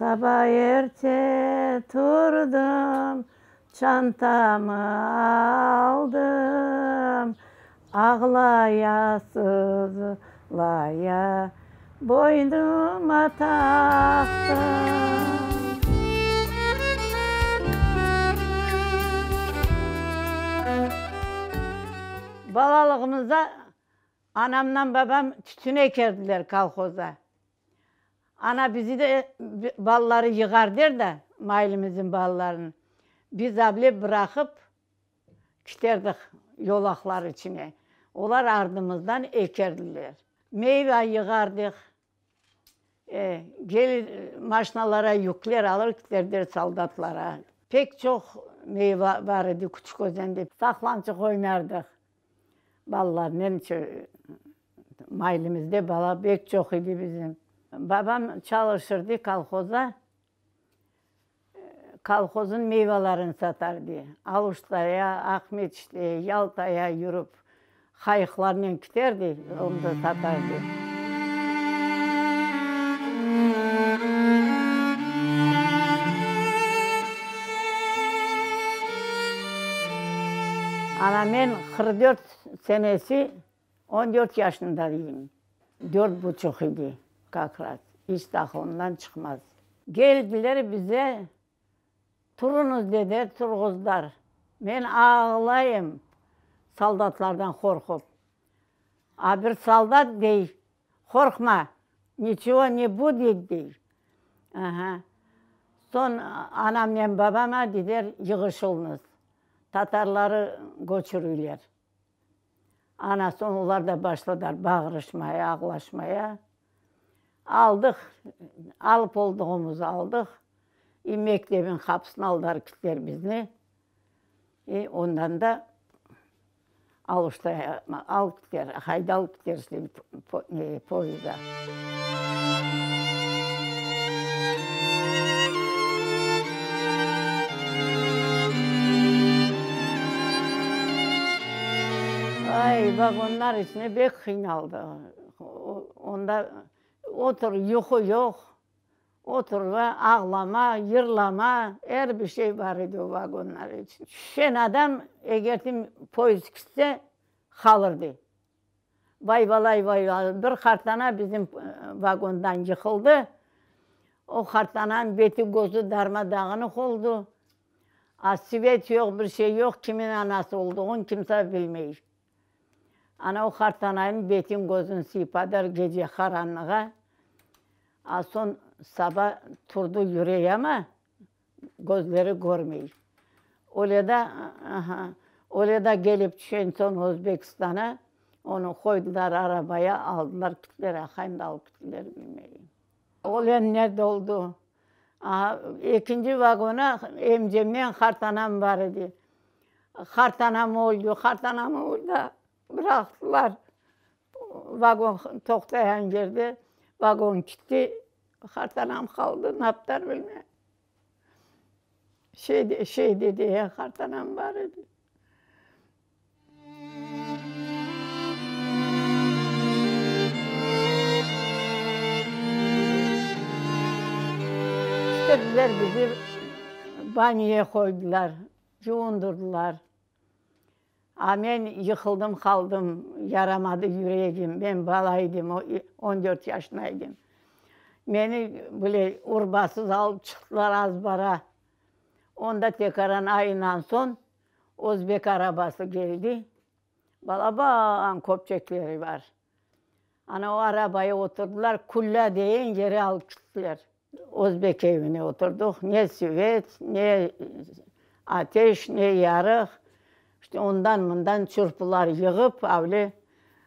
Saba erte turdım, çantamı aldım, Ağlaya, sızlaya boynuma taqtım. Balalığımızda anamnan babam tütün ekerdiler kolhozda. Ana bizi de balaları yığar der da, mailimizin balalarını. Biz able bıraqıp kiterdik yolaqlar içine. Olar ardımızdan ekerdiler. Meyva yığardıq. E, gelir maşinalara yükler alır kiterdiler soldatlara. Pek çoq meyva bar edi Küçük Özende. Saqlançıq oynardıq. Balalarnen mailimizde bala pek çoq edi bizim. Babam çalışırdı kolhozda, kolhozın meyvalarını satardı. Aluştaya, Aqmeçitke, Yaltaya yürip, qayıqlarnen kiterdi, onda satardı. Ana men 44 senesi 14 yaşında edim. Dört buçuq edi kak raz, iç aqılımdan çıqmaz. Keldiler bize, Turıñız, dediler, turğuzdılar. Men ağlayım, soldatlardan qorqup. A bir soldat dey, Qorqma, niçego ne budet, dey. Aha. Soñ anamnen babama dediler, yığışılñız, tatarları köçürüyler. Ana, soñ olar da başladılar bağırışmaya, ağlaşmaya. Aldıq, alıp olduğımızı aldıq. İ mektebin qapısına aldılar kittiler bizni. İ ondan da Aluştaya alıp kittiler, haydalıp kittiler poyezda. Ay, vagonlar içinde bek qıynaldı. Onda otur, yuqu yoq, oturma, ağlama, yırlama, er bir şey bar edi o vagonlar içinde. Tüşken adam, eger poyezd kitse, qalırdı. Vay-valay, vay-valay, bir qartana bizim vagondan yıqıldı. O qartananıñ beti-közü darma-dağınıq oldu. A svet yoq, bir şey yoq, kimin anası olduğını kimse bilmey. Ana o qartanaynıñ betin-közün sıypadılar gece qaranlığa. A soñ saba turdı yürey ama, Közleri körmey. Öyle da, öyle da kelip tüşen soñ Özbekistana, onı qoydılar arabaya, aldılar kittiler, aqayım da alıp kittiler, bilmeyim. Ölenler de oldu. Ekinci vagona emcemnen qartanam bar edi. Qartanam öldi, qartanamı orda bıraqtılar. Vagon toqtağan yerde vagon kitti, qartanam qaldı, naptılar bilmeyim. Şey, şey dedi, ya qartanam bar edi. Ketirdiler bizi, banyoya qoydılar, yuvundırdılar. A men yıqıldım qaldım, yaramadı yüregim, men bala edim, 14 yaşında edim. Meni bile urbasız alıp çıqtılar azbara. Onda tekaran ayından soñ özbek arabası keldi, balaban köpçekleri bar. Ana o arabaya oturdılar, Kullâ degen yere alıp kettiler. Özbek evine oturdıq, ne svet, ne ateş, ne yarıq. İşte ondan-mından çırpılar yığıp, avle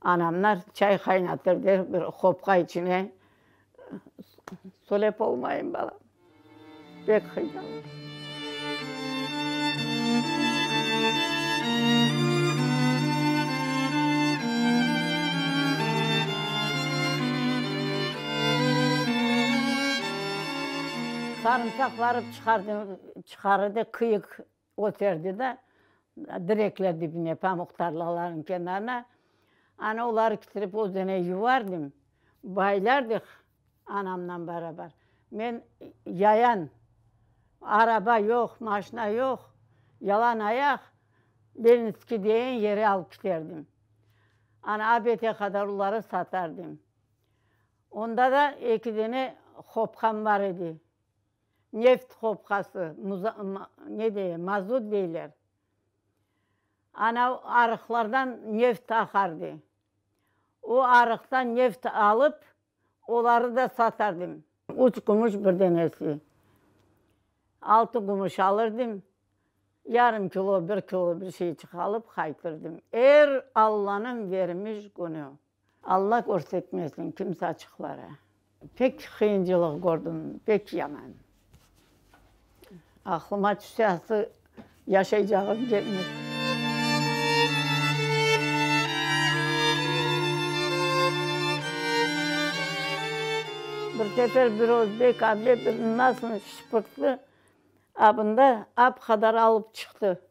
anamlar çay qaynatırdı bir qopqa içine. Söylep olmayım, balam, pek qıynaldım. Sarımsaqları çıqardı, çıqarırdı, kıyıq öterdi de, direkler dibine, pamuq tarlalarnıñ kenarına. Ana oları ketirip özene yuvardım, baylardıq anamnan beraber. Men yayan, araba yoq, maşina yoq, yalan ayaq Leninskiy degen yere alıp kiterdim. Ana, abedge qadar oları satardım. Onda da eki dene hopqam bar edi. Neft hopqası, ne dey, mazut deyler. Ana, arıqlardan neft aqardı. O arıqtan neft alıp, oları da satardım. Üç gümüş bir denesi. Altı gümüş alırdım. Yarım kilo, bir kilo bir şeyçik alıp qaytırdım. Er Allanıñ vermiş künü. Alla körsetmesin kimsaçıqlara. Pek qıyıncılıq kördim, pek yaman. Aqlıma tüşse aslı yaşaycağım kelmey. Bir sefer bir özbek able bir nasıl şıpırttı, abında ap qadar alıp çıqtı.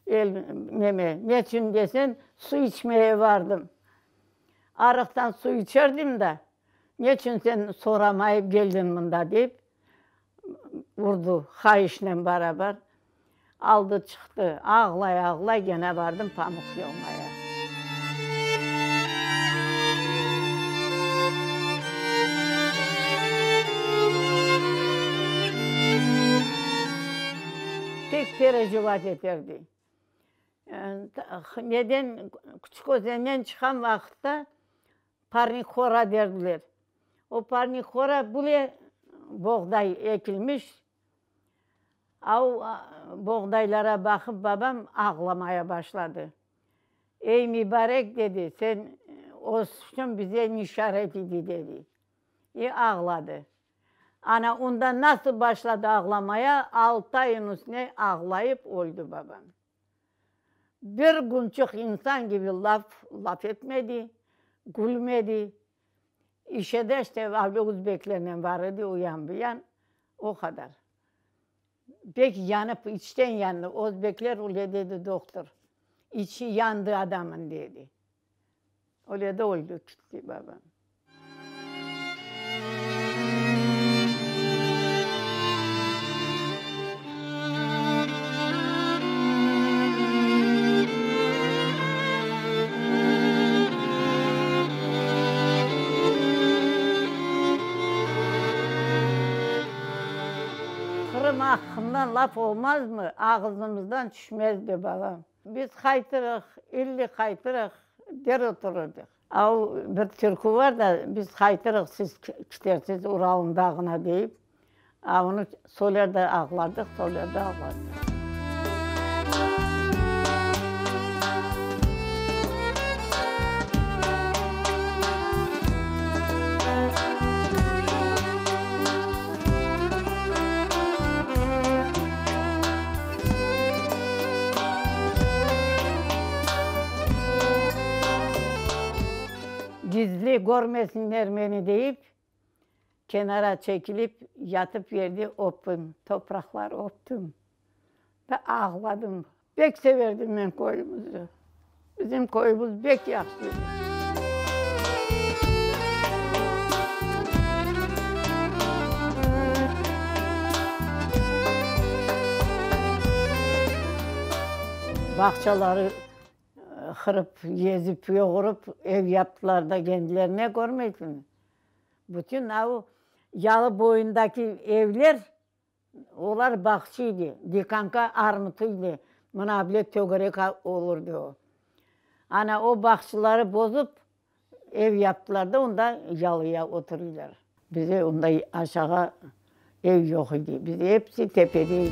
El, neme, neçün desen, su içmeye vardım. Arıqtan su içerdim da, neçün sen soramayıp keldiñ mında deyip, urdu qayışnen barabar. Aldı çıqtı, ağlay-ağlay gene vardım pamuq yığmaya. Pek perejivat eterdi. Neden, Küçük Özenden çıqqan vaqıtta Parnikhora derdiler. O Parnikhora bile boğday ekilmiş. A o boğdaylara baqıp babam ağlamaya başladı. Ey, mibarek, dedi, sen ösüşniñ bize nişaret idi, dedi. İ ağladı. Ana, onda nasıl başladı ağlamaya, altı ayın üstüne ağlayıp öldi babam. Bir künçik insan kibi laf laf etmedi, külmedi. İşe de işte özbeklernen bar edi, o yan bu yan, o qadar. Pek yanıp, içten yandı. Özbekler öyle dedi dohtor, içi yandı adamın dedi. Öyle de öldi, kitti babam. Qırım aqqında laf olmazmı, ağızımızdan tüşmezdi, balam. Biz qaytırıq, illi qaytırıq, der oturırdıq. A o bir türkü var da, biz qaytırıq, siz kitersiz Uralnıñ dağına deyip, a onı söyler de ağlardıq, söyler de ağlardıq. Gizli, körmesinler meni deyip, kenara çekilip, yatıp yerde öptüm, topraqlar öptüm ve ağladım. Pek severdim men köyümizni. Bizim köyümiz bek yahşı edi. Bağçaları qırıp, ezip, yoğurıp ev yaptılar da kendilerine, körmeysiñmi? Bütün av yalı boyundaki evler Olar bağçı edi, dikanka armutı edi, mına bile tögerek olurdı o. Ana o bağçıları bozıp, ev yaptılar da, onda yalıya oturırlar. Bize onda aşağı ev yoq edi, biz episi tepede edi.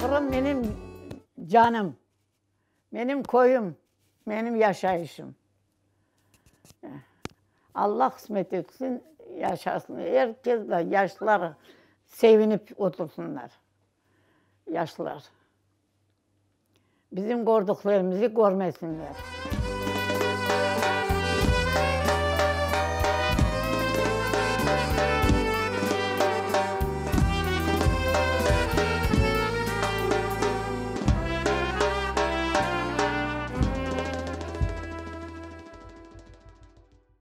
Qırım menim canım, menim köyüm, menim yaşayışım. Alla qısmet etsin, yaşasın. Er kes de, yaşlar sevinip otursınlar, yaşlar. Bizim kördüklerimizi körmesinler.